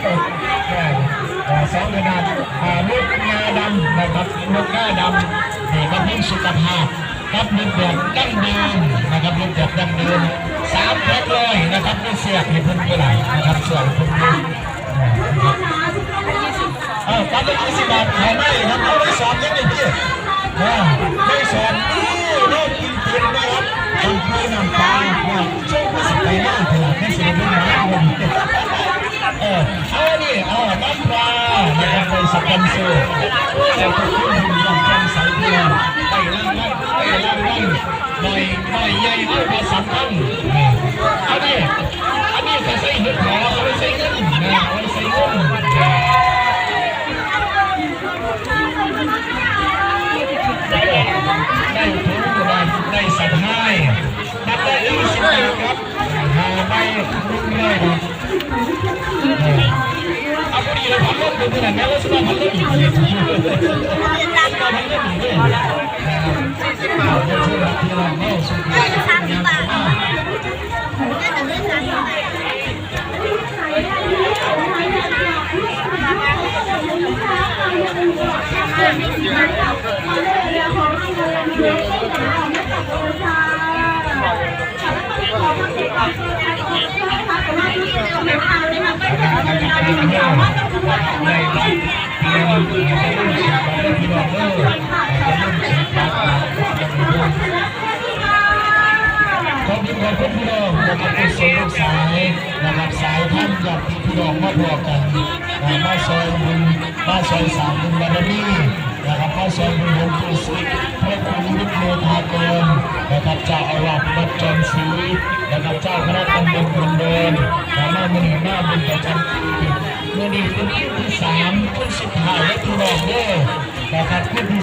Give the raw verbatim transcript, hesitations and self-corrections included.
เอ่อสองขนาดอ่าลูกงาดำนะครับลูกงาดำนี่ก็เพิ่มสุขภาพครับเฮ็ดแบบดั้งเดิมนะครับเฮ็ดแบบดั้งเดิมสามแพ็คร้อยนะครับไม่เสียบให้เพิ่นก็ได้นะครับเสียบให้เพิ่นก็ได้นะครับเออครับยี่สิบบาทขายไม่ครับเอาไปสอนกันเลยพี่เออไปสอนนี่โรคกินเต็มนะครับทำเพื่อน้ำตาเนี่ยช่วงก็สิไปหน้าขนาดไม่เสียเพิ่นมา เออเอานี่เอาน้ำปลานะครับไปสปอนเซอร์เจ้าพระคุณบุญยอดจำใสพี่น้องไปรางวัลไปรางวัลหน่อยหน่อยใหญ่เอามาสำคัญเอาดิอันนี้จะใส่เห็ดหอมเอาไปใส่เงินนะเอาไปใส่เงินนะได้ได้ทุนได้ได้สัตว์ให้นับได้ยี่สิบปีครับหาไปรุ่นเลยครับ เอาพอดีเลยพัดลมตัวนั้นแม่ว่าสบายพัดลมอยู่เลยสบายพัดลมอยู่เลยขอบคุณขอบคุณพี่น้องนะครับที่ส่งลูกสายนะครับสายท่านอยากที่พี่น้องมาพอกันอ่ามาซอยบุญมาซอยสร้างบุญบารมีนะครับมาซอยบุญหลวงปู่ศิษย์พระครูวิทย์เมธากรนะครับเจ้าอาวาสวัดจอมศรีนะครับเจ้าคณะตำบลบุญเดินมาเมื่อนี้มาบุญประจำปีเมื่อนี้เป็นปีที่สามปีสุดท้ายแล้วพี่น้องเด้อนะครับปีที่